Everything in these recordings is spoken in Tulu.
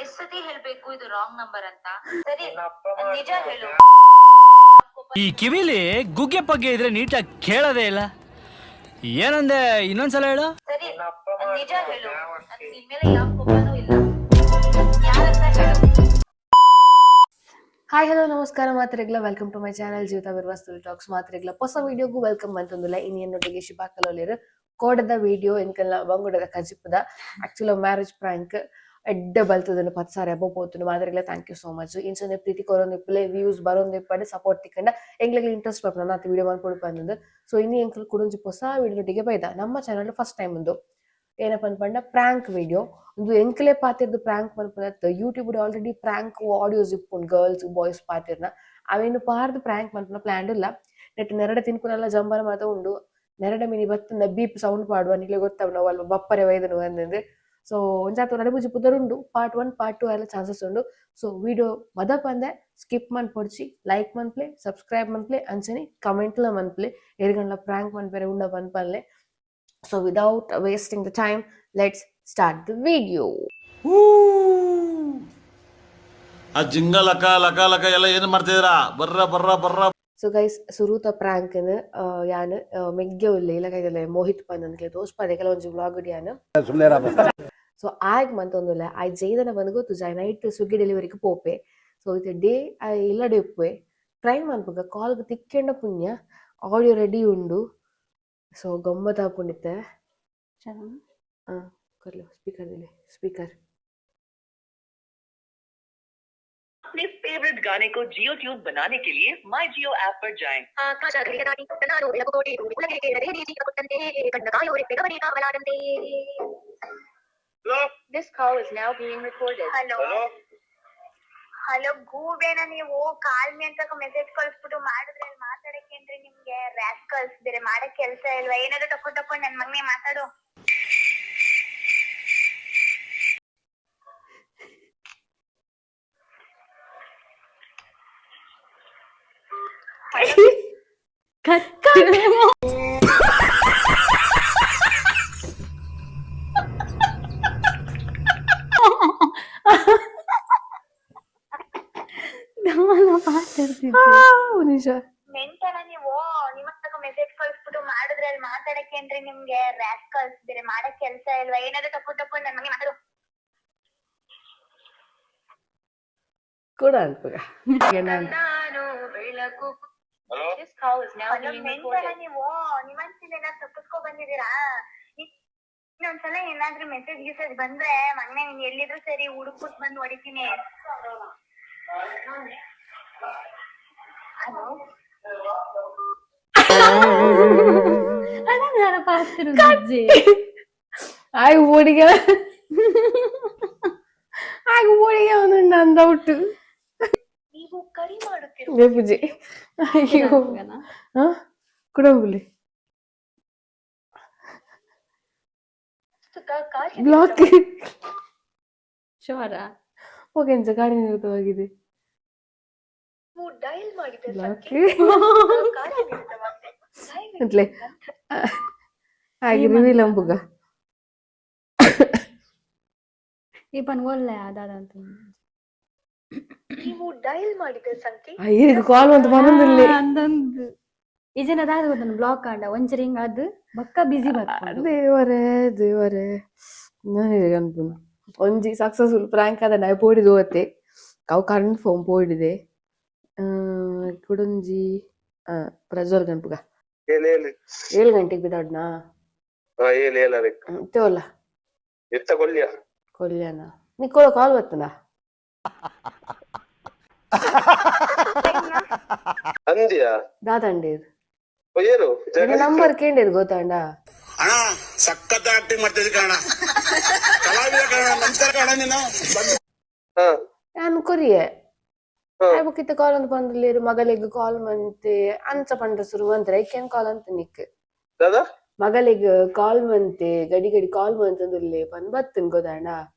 ಎಷ್ಟ್ ಸತಿ ಹೇಳ್ಬೇಕು ಇದು ರಾಂಗ್ ನಂಬರ್ ಅಂತ? ಸರಿ, ನಿನ್ನ ಅಪ್ಪ ನಿಜ ಹೇಳು. ಈ ಕಿವಿಲಿ ಗುಗ್ಗೆ ಪಗ್ಗೆ ಇದ್ರೆ ನೀಟಾಗಿ ಕೇಳೋದೇ ಇಲ್ಲ. ಏನಂದೆ, ಇನ್ನೊಂದ್ಸಲ ಹೇಳು. ಸರಿ, ನಿನ್ನ ಅಪ್ಪ ನಿಜ ಮಾಡ್ದ ಹೇಳು. ಯಾವ ನನ್ಗ್ ನಿನ್ ಮೇಲೆ ಯಾವ ಕೋಪನೂ ಇಲ್ಲ. ಯಾರಂತ ಹೇಳು. ಹಾಯ್, ಹಲೋ, ನಮಸ್ಕಾರ ಮಾತ್ರೆಗ್ಲ. Welcome to my channel Jeevitha ಬಿರ್ವಾಸ್ತುಲ್ talks. ಮಾತ್ರೆಗ್ಲ ಹೊಸ ವಿಡಿಯೋಗೂ welcome ಅಂತಂದಿಲ್ಲ. ಇನ್ನೇನೊಟ್ಟಿಗೆ ಶಿಬಾಕಲೋಲಿರು ಕೋಡದ ವಿಡಿಯೋ ಎಂಕಲ್ನ ಬಂಗುಡದ ಕಜಿಪದ ಆಕ್ಚುಲಿ ಮ್ಯಾರೇಜ್ ಪ್ರಾಂಕ್ ಎಡ್ಡೆ ಬಲ್ತದನ್ನು 10,000 ಎಬೋ ಪೋತುಂಡು. ಮಾತ್ರೆಗ್ಲ thank you so much. ಇಂಚನೆ ಪ್ರೀತಿ ಕೊರೊಂದಿಪ್ಪಲೆ, ವ್ಯೂಸ್ ಬರೋಂದಿಪ್ಪಡೆ, ಸಪೋರ್ಟ್ ತಿಕ್ಕಂಡ ಎಂಗ್ಲೆಗ್ಲ ಇಂಟ್ರೆಸ್ಟ್ ಬರ್ಪುಂಡು ನಾತ್ ವಿಡಿಯೋ ಮನ್ಪೊಡು ಪಂದ್. ಸೊ ಇನಿ ಎಂಕಲ್ ಕುಡೊಂಜಿ ಹೊಸ ವಿಡಿಯೋಟಿಗೆ ಬೈದ. ನಮ್ಮ ಚಾನಲ್ ಫಸ್ಟ್ ಟೈಮ್ ಉಂದು ಏನಪ್ಪ ಪಂಡ ಪ್ರಾಂಕ್ ವಿಡಿಯೋ. ಒಂದು ಎಂಕಲೆ ಪಾತಿರ್ದು ಪ್ರಾಂಕ್ ಮನ್ಪುನ. ಯೂಟ್ಯೂಬ್ ಆಲ್ರೆಡಿ ಪ್ರಾಂಕ್ ಆಡಿಯೋಸ್ ಇಪ್ಪುಂಡು, ಗರ್ಲ್ಸ್ ಬಾಯ್ಸ್ ಪಾತಿರ್ನ ಅವೇನು ಪಾರ್ದು ಪ್ರಾಂಕ್ ಮನ್ಪುನ ಪ್ಲಾನ್ ಇಲ್ಲ. ನೆಟ್ ನೆರಡೆ ತಿನ್ಪುನಲ್ಲ ಜಂಬರ ಮಾತ ಉಂಡು. ನೆರಡೆ ಮಿನಿ ಬತ್ತಂದ ಬೀಪ್ ಸೌಂಡ್ ಪಾಡುವ ನಿಕ್ಲೆ ಗೊತ್ತವ್ ನಾವು ಅಲ್ಪ ಬಪ್ಪರೆ ವೈದನು ಅಂದಂದು. ಸೊ ಒಂಜಾತ ನಡುಬುಜಿ ಪುದರ್ ಉಂಡು. ಪಾರ್ಟ್ 1, ಪಾರ್ಟ್ 2 ಎಲ್ಲ ಚಾನ್ಸಸ್ ಉಂಡು. ಸೊ ವಿಡಿಯೋ ಮದಪಂದೆ ಸ್ಕಿಪ್ ಮನ್ಪೊಡ್ಚಿ, ಲೈಕ್ ಮನ್ಪ್ಲೆ, ಸಬ್ಸ್ಕ್ರೈಬ್ ಮನ್ಪ್ಲೆ, ಅಂಚನೆ ಕಮೆಂಟ್ಲ ಮನ್ಪ್ಲೆ, ಎರ್ಗಂಡ್ಲ ಪ್ರಾಂಕ್ ಮನ್ಪೆರೆ ಉಂಡ ಪನ್ಪನ್ಲೆ. So without wasting the time, let's start the video. ಆ ಜಿಂಗ ಲಕ ಲಕ ಲಕ ಎಲ್ಲ ಏನು ಮಾಡ್ತಿದ್ದೀರಾ? ಬರ್ರ ಬರ್ರ ಬರ್ರ. ಸೊ ಗೈಸ್, ಸುರೂತ ಪ್ರಾಂಕ್ನ್ ಯಾನ್ ಮೆಗ್ಗೆ ಉಲ್ಲೆ ಇಲ್ಲ ಕೈದಲ್ಲ ಮೋಹಿತ್ ಪಂದ್ ತೋಸ್ಪಾದೆ ಕೆಲವೊಂಜಿ ವ್ಲಾಗ್ ಯಾನ್. ಸೊ ಆಗ್ ಮಂತೊಂದುಲ್ಲೆ ಆಯ್ ಜೈದನ ಬಂದ್ ಗೊತ್ತು ಜಾಯ್ ನೈಟ್ ಸ್ವಿಗ್ಗಿ ಡೆಲಿವರಿಗೆ ಪೋಪೆ. ಸೊ ಇತ್ತೆ ಡೇ ಆಯ್ ಇಲ್ಲಡೆ ಉಪ್ಪುವೆ. ಟ್ರೈ ಮನ್ಪುಗ ಕಾಲ್ಗ್ ತಿಕ್ಕೆಂಡ ಪುಣ್ಯ. ಆಡಿಯೋ ರೆಡಿ ಉಂಡು. ಸೊ ಗಮ್ಮತ್ ಆಪುಂಡಿತ್ತೆ. ಕೊರ್ಲು ಸ್ಪೀಕರ್ ದಿಲೆ ಸ್ಪೀಕರ್. अपने फेवरेट गाने को जियो ट्यून बनाने के लिए माई जियो ऐप पर जाएं। This call is now being recorded. Hello. Hello. Hello, ಗೂಬೇನ ನೀವು? ಕಾಲ್ ಮಿ ಅಂತ ಮೆಸೇಜ್ ಕಳ್ಸ್ಬಿಟ್ಟು ಮಾಡಿದ್ರೆ ಅಲ್ಲಿ ಮಾತಾಡಕ್ಕೇನ್ರಿ ನಿಮ್ಗೆ? ರ್ಯಾಪ್ ಕಳ್ಸಿದ್ರೆ ಮಾಡಕ್ ಕೆಲ್ಸ ಇಲ್ವಾ? ಏನಾದ್ರು ತಕೊಂಡ್ ತಕೊಂಡ್ ನನ್ ಮಗನೇ ಮಾತಾಡು. ನಿಜ. ಮೆಂಟಲ ನೀವು? ನಿಮ್ಮ ಮೆಸೇಜ್ ಕಳ್ಸ್ಬಿಟ್ಟು ಮಾಡಿದ್ರೆ ಅಲ್ಲಿ ಮಾತಾಡಕ್ಕೇನ್ರಿ ನಿಮ್ಗೆ? ರ್ಯಾಪ್ ಕಳ್ಸಿದ್ರೆ ಮಾಡಕ್ ಕೆಲ್ಸ ಇಲ್ವಾ? ಏನಾದ್ರು ತಕೊಂಡ್ ತಕೊಂಡ್ ನನ್ ಮಗನೇ ಮಾತಾಡು. ಕೂಡ ಅನ್ಪುಗ. Hello. This call is now hello, being ಮೆಂಟಲ recorded. ನೀವು? ನಿಮ್ಮನ್ಸಿಂದ ಏನಾದ್ರು ತಪ್ಪಿಸ್ಕೊ ಬಂದಿದೀರಾ? ಇನ್ನೊಂದ್ಸಲ ಏನಾದ್ರೂ ಮೆಸೇಜ್ ಗಿಸೇಜ್ ಬಂದ್ರೆ ಮಗನೇ ನೀನ್ ಎಲ್ಲಿದ್ರು ಸರಿ ಹುಡುಕ್ಬಿಟ್ ಬಂದು ಹೊಡಿತೀನಿ. ಹಲೋ. ಆಯ್ ಓಡಿಗೆ ಆಗ ಓಡಿಗೆ ಒಂದುಂಡು ಅಂದೌಟ್. ನೀವು ಕರೆ ಮಾಡುತ್ತಿರುವ ಪೂಜೆ. ಅಯ್ಯೋ, ಹಾ ಕುಡಂಬುಲಿ. ಪ್ರಸ್ತುತ ಕಾರ್ಯ ಬ್ಲಾಕ್. ಶೋರ. ಓಕೆ, ಕಾರ್ಯನಿರತವಾಗಿದೆ. ನೀವು ಡಯಲ್ ಮಾಡಿದ ಬ್ಲಾಕ್. ಸಂಖ್ಯೆ ಕಾರ್ಯನಿರತವಾಗಿದೆ. ದಯವಿಟ್ಟು ಅಂತ್ಲೆ ಹಾಗೆ ರಿವೀಲ್ ಅಂಬುಗ. ಈ ಪನ್ ಒಲ್ಲೆ ಅದಾದಂತ. ನೀವು ಡಯಲ್ ಮಾಡಿದ ಸಂಖ್ಯೆ ಅಯ್ಯೋ, ಕಾಲ್ ಒಂದು ಬಂದಿಲ್ಲ. ಅಂದಂದು ಈ ಜನ ಅದಾದ ಗೊತ್ತನ ಬ್ಲಾಕ್ ಆಂಡ ಒಂಚೂರು ಹಿಂಗ ಅದು ಬಕ್ಕ ಬಿಸಿ ಬರ್ಕೊಂಡು. ದೇವರೇ ದೇವರೇ, ನಾನು ಅನ್ಪುನ ಒಂಜಿ ಸಕ್ಸಸ್ಫುಲ್ ಪ್ರಾಂಕ್ ಆದ. ನಾಯಿ ಪೋಡಿದ್ ಓತೆ ಅವು ಕನ್ಫರ್ಮ್ ಪೋಡಿದೆ. ಕುಡೊಂಜಿ ಪ್ರಜ್ವಲ್ ಗನ್ಪುಗ. ಹೇಳಿ ಹೇಳಿ. 7 ಗಂಟೆಗೆ ಬಿದಾಡ್ನಾ? ಹಾ, ಹೇಳಿ ಹೇಳ ಅದಕ್ಕೆ. ಇತ್ತೇವಲ್ಲ. ಎತ್ತ ಕೊಲ್ಯ. ಕೊಲ್ಯಾನ ನಿಕ್ಕೋಳ ಕಾಲ್ ಬರ್ತದ. ಅಂದ್ಯಾ? ದಾದಂಡಿ. ಓ, ಏನು? ನಂಬರ್ ಕೇಂಡಿದ್ ಗೊತ್ತಾಂಡ. ಅಣ್ಣ, ಸಖತ್ ಆಕ್ಟಿಂಗ್ ಮಾಡ್ತಿದ್ದೆ ಕಣ, ಕಲಾವಿದ ಕಣ. ನಮಸ್ಕಾರ ಕಣ ನೀನು. ಹಾ. ನಾನು ಕೊರಿಯೆ. ಹಾ. ಬೊಕ್ಕಿತ್ತ ಕಾಲ್ ಅಂತ ಪಂಡಲೇರು ಮಗಲಿಗ್ ಕಾಲ್ ಮಂತೆ ಅಂಚ ಪಂಡ ಸುರು ಅಂತಾರೆ. ಐಕೆನ್ ಕಾಲ್ ಅಂತ ನಿಕ್. ದಾದಾ. ಮಗಲಿಗ್ ಕಾಲ್ ಮಂತೆ, ಗಡಿ ಗಡಿ ಕಾಲ್ ಮಂತಂದುಲ್ಲೆ ಪನ್ ಬತ್ತನ್ ಗೊತ್ತಾಂಡ.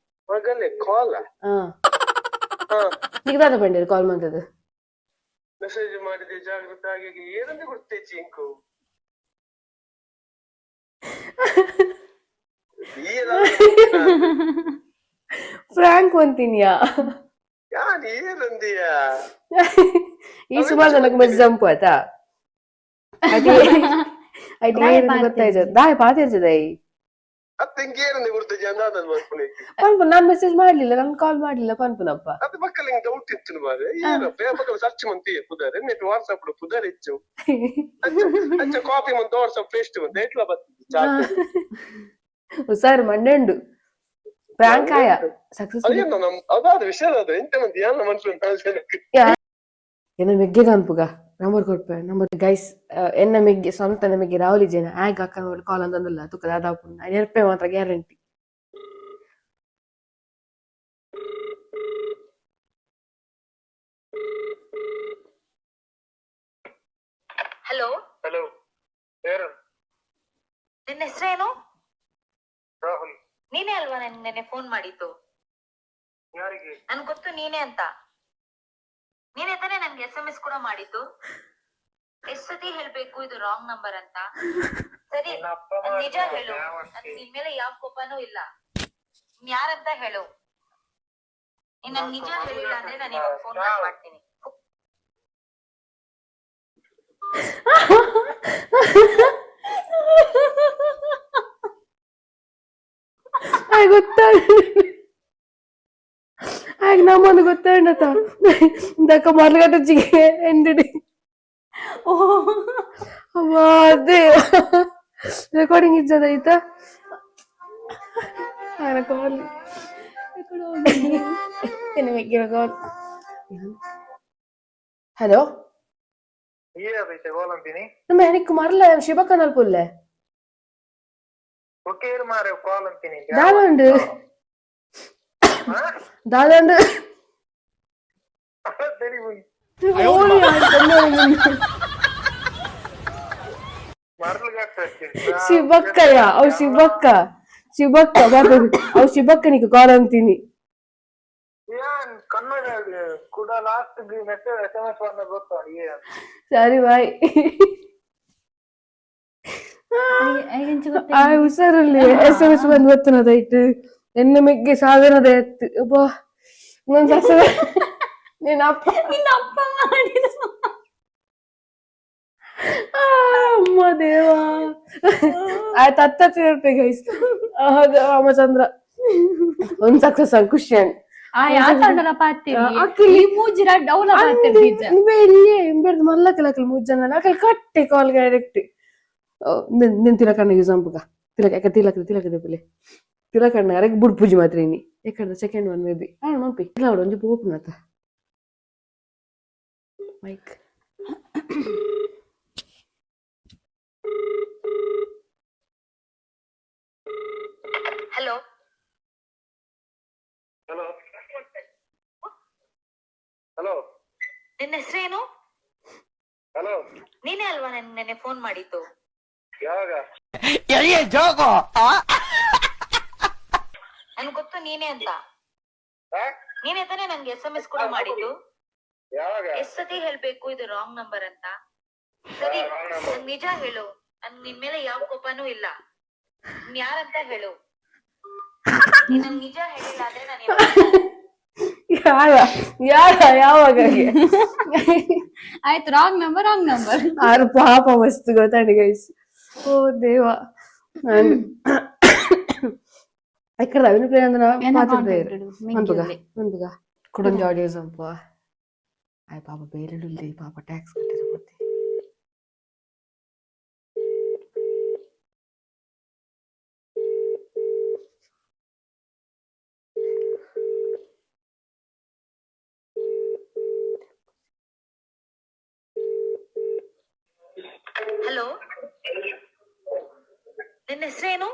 ಮಗನೇ ಕಾಲ್? ಹಾ. ಹಾ. ನಿಕ್ ದಾದ ಪಂಡೇರು ಕಾಲ್ ಮಂತದ್ದು? ಮೆಸೇಜ್ ಮಾಡಿದೆ ಜಾಗೃತ ಆಗಿ ಏನಂತ ಗೊತ್ತೇ ಚಿಂಕು ಈ ಎಲ್ಲ. ಫ್ರಾಂಕ್ ಅಂತೀನಿಯಾ? ಯಾನ್ ಏನಂದಿಯ? ಈ ಸುಮಾರು ಜನಕ್ಕೆ ಮೆಸೇಜ್ ಅಂಪು ಆಯ್ತಾ? ಅದೇ ಐಟ್ ದಾಯೆ ಏನು ಗೊತ್ತಾಯ್ತು, ದಾಯ ಪಾತಿರ್ತದೆ. ಅತ್ತ ಇಂಕ ಏನಂದೆ ಗುರ್ತಜಿ ಅಂದ ಮಲ್ಪುನೆ. ಪನ್ಪು, ನಾನ್ ಮೆಸೇಜ್ ಮಾಡ್ಲಿಲ್ಲ, ನಾನ್ ಕಾಲ್ ಮಾಡ್ಲಿಲ್ಲ ಪನ್ಪುನಪ್ಪ. ಅದು ಮಕ್ಕಳ ಹಿಂಗ್ ಡೌಟ್ ಇತ್ತು ಮಾರೆ, ಏನಪ್ಪ ಮಕ್ಕಳು ಸರ್ಚ್ ಮಂತಿ ಪುದಾರೆ ನೆಟ್ ವಾಟ್ಸ್ಆಪ್ ಪುದಾರ್ ಹೆಚ್ಚು ಅಂಚ ಅಂಚ ಕಾಪಿ ಮಂತ ವಾಟ್ಸ್ಆಪ್ ಪೇಸ್ಟ್ ಮಂತ ಎಟ್ಲ ಬರ್ತದೆ ಚಾಟ್. ಹುಷಾರು ಮಂಡೆ ಉಂಡು ಪ್ರಾಂಕ್ ಆಯ ಸಕ್ಸಸ್ಫುಲ್. ಅದೇನೋ ನಮ್ ಅದಾದ ವಿಷಯ, ಅದು ಎಂತ ಮಂದಿ ಯಾನ ಮನ್ಸು. ಎನ್ನ ಮೆಗ್ಗೆ ಅನ್ಪುಗ ನಂಬರ್ ಕೊಡ್ಪೆ ನಂಬರ್ ಗೈಸ್. ಎನ್ನ ಮೆಗ್ಗೆ ಸ್ವಂತ ನಮಗೆ ರಾಹುಲ್ ಜೇನ ಆಗ ಅಕ್ಕ ಕಾಲ್ ಅಂತಂದಲ್ಲ ತುಕ್ಕ ದಾದಾಪುಂಡು ನೆನಪೆ ಮಾತ್ರ ಗ್ಯಾರಂಟಿ. ಹಲೋ. ಹಲೋ, ಯಾರು? ನಿನ್ನ ಹೆಸರೇನು? ರಾಹುಲ್. ನೀನೇ ಅಲ್ವಾ ನನ್ ನೆನ್ನೆ ಫೋನ್ ಮಾಡಿದ್ದು? ಯಾರಿಗೆ? ನನ್ ಗೊತ್ತು ನೀನೇ ಅಂತ. ನೀನೇ ತಾನೇ ನನ್ಗೆ ಎಸ್.ಎಂ.ಎಸ್ ಕೂಡ ಮಾಡಿದ್ದು? ಎಷ್ಟ್ ಸತಿ ಹೇಳ್ಬೇಕು ಇದು ರಾಂಗ್ ನಂಬರ್ ಅಂತ? ಸರಿ, ನನ್ ನಿಜ ಹೇಳು, ನನ್ ನಿನ್ ಮೇಲೆ ಯಾವ ಕೋಪನೂ ಇಲ್ಲ. ನೀನ್ ಯಾರಂತ ಹೇಳು. ನೀನ್ ನನ್ ನಿಜ ಹೇಳಿಲ್ಲ ಅಂದ್ರೆ ನಾನು ಇವಾಗ ಫೋನ್ ಕಟ್ ಮಾಡ್ತೀನಿ. ಗೊತ್ತಾಗ ಆಗ ನಮ್ಮೊಂದು ಗೊತ್ತಾಂಡತ ಇಂದಕ್ಕ ಮರ್ಲಗಟ್ಟಜಿಗೆ ಎಂದಿಡಿ. ಓ. ಅವ್ವ, ಅದೇ ರೆಕಾರ್ಡಿಂಗ್ ಇದ್ದದ ಆಯ್ತಾ? ಕಾಲ್ ಕಾಲ್. ಹಲೋ. ಕಾಲ್ ಅಂತೀನಿ. ನಮ್ಮ എനിക്ക് ಮರಲ ಶಿವಕನಲ್ ಪುಲ್ಲೆ. ಓಕೆ ಮಾರೆ, ಕಾಲ್ ಅಂತೀನಿ. ದಾದಾಂಡು ದಾದಾಂಡು. ಶಿವಕ್ಕಯ್ಯ ಅವ್ ಶಿವಕ್ಕ ಶಿವಕ್ಕ ಅವ್ ಶಿವಕ್ಕನಿಗೆ ಕಾಲ್ ಅಂತೀನಿ. ಏನ್ ಕನ್ನಡ ಕೂಡ ಲಾಸ್ಟ್ ಮೆಸೇಜ್ ಎಸ್.ಎಂ.ಎಸ್ ಬಂದ ಗೊತ್ತಾ? ಸರಿ, ಬಾಯ್. ಆ ಹುಷಾರಲ್ಲಿ ಎಸ್.ಎಂ.ಎಸ್ ಬಂದು ಗೊತ್ತನದ ಇಟ್ಟು ಎನ್ನ ಮೆಗ್ಗೆ ಸಾಧನದ ಎತ್ತು ಅಬ್ಬ ನನ್ ಸಸ ನಿನ್ನ ಅಪ್ಪ. ನಿನ್ನ ಅಪ್ಪ ಮಾಡಿದ. ಆ, ಅಮ್ಮ ದೇವಾ, ಆಯ್ತು, ಹತ್ತು ರೂಪಾಯಿ ಗೈಸ್. ಹೌದು ರಾಮಚಂದ್ರ, ಒಂದ್ ಸಕ್ಸಸ್ ಖುಷಿ. ಆ ಯಾತಂಡಲ ಪಾತಿರಿ. ಅಕ್ಕಿಲಿ- ಈ ಮೂಜಿ ರಡ್ಡ್ ಅವಲ ಪಾತಿರಿ ಬೀಜ. ಇಲ್ಲೇ ಇಂಬೆರ್ದು ಮಲ್ಲಕಲ್ ಅಕಲ್ ಮೂರು ಜನ ಅಕಲ್ ಕಟ್ಟೆ ಕಾಲ್ ಡೈರೆಕ್ಟ್. ನಿನ್ ತಿಲಕಣ್ಣ ಯೂಸ್ ಅಂಪುಗ ತಿಲಕ ಯಾಕ ತಿಲಕ ತಿಲಕ ದೆಪ್ಪಲೆ ತಿಲಕಣ್ಣ ಅರೆಗ್ ಬುಡ್ ಪೂಜೆ ಮಾತ್ರ ಇನಿ ಯಾಕಂದ್ರೆ ಸೆಕೆಂಡ್ ಒನ್ ಮೇ ಬಿ ಆ ಮಂಪಿ ಇಲ್ಲ ಅವಳು ಒಂಜಿ ಪೋಪುನತ ಮೈಕ್. ಹಲೋ. Hello, hello. ನಿನ್ನ ಹೆಸರೇನು? ಹಲೋ. ನೀನೇ ಅಲ್ವಾ ನನ್ ನೆನ್ನೆ ಫೋನ್ ಮಾಡಿದ್ದು? ಯಾವಾಗ? ನನ್ ಗೊತ್ತು ನೀನೇ ಅಂತ. ನೀನೇ ತಾನೇ ನನ್ಗೆ ಎಸ್.ಎಂ.ಎಸ್ ಕೂಡ ಮಾಡಿದ್ದು? ಯಾವಾಗ? ಎಷ್ಟ್ ಸತಿ ಹೇಳ್ಬೇಕು ಇದು ರಾಂಗ್ ನಂಬರ್ ಅಂತ? ಸರಿ, ನನ್ ನಿಜ ಹೇಳು, ನನ್ ನಿನ್ ಮೇಲೆ ಯಾವ ಕೋಪನೂ ಇಲ್ಲ. ನೀನ್ ಯಾರಂತ ಹೇಳು. ನೀನ್ ನನ್ ನಿಜ ಹೇಳಿಲ್ಲ ಅಂದ್ರೆ ನಾನು ಇವಾಗ ಯಾರ ಯಾರ ಯಾವಾಗ? ಆಯ್ತು, ರಾಂಗ್ ನಂಬರ್, ರಾಂಗ್ ನಂಬರ್. ಆರು ಪಾಪ ಮಸ್ತ್ ಗೊತ್ತಾಂಡಿ ಗೈಸ್. ಓ ದೇವ, ನಾನು ಎಕ್ಕಡ ಅವಿನ ಪ್ಲೇನ್ ಅಂದ್ರೆ ಎನ್ನ ಪಾತ್ರ contact ಇಡು, ಮನ್ಪುಗ ಮಿಗ್ಗಿ. ಮನ್ಪುಗ ಕುಡೊಂಜಿ ಆಡಿಯೋಸ್ ಅಂಪುವ. ಆಯ್ ಪಾಪ ಬೇರೆ ಪಾಪ ಟ್ಯಾಕ್ಸ್ ಕಟ್ಟಿರ ಮತ್ತೆ. ಹಲೋ, ನಿನ್ನ ಹೆಸರೇನು?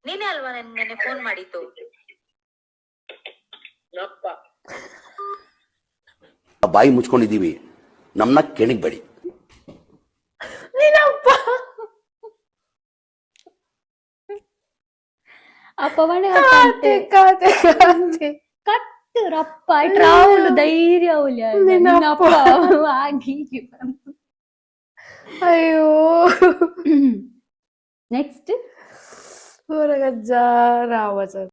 ನೀನೇ ಅಲ್ವಾ ನನ್ ನೆನ್ನೆ ಫೋನ್ ಮಾಡಿದ್ದು? ಬಾಯಿ ಮುಚ್ಕೊಂಡಿದ್ದೀವಿ, ನಮ್ಮನ್ನ ಕೆಣಗ್ಬೇಡಿ. ನೀನಪ್ಪ. ಅಪ್ಪ ಮನೆ. ಕಾತೆ ಕಾತೆ ಕಾತೆ. ಕಟ್ಟು ರಪ್ಪ ಟ್ರಾವುಲು ಧೈರ್ಯ ಅವಲ್ಯ. ನಿನ್ನ ನಿನ್ನಪ್ಪ ಆಗಿ. ಅಯ್ಯೋ. ನೆಕ್ಸ್ಟ್. ಕೊರಗಜ್ಜ ರಾಮಚಂದ್ರ.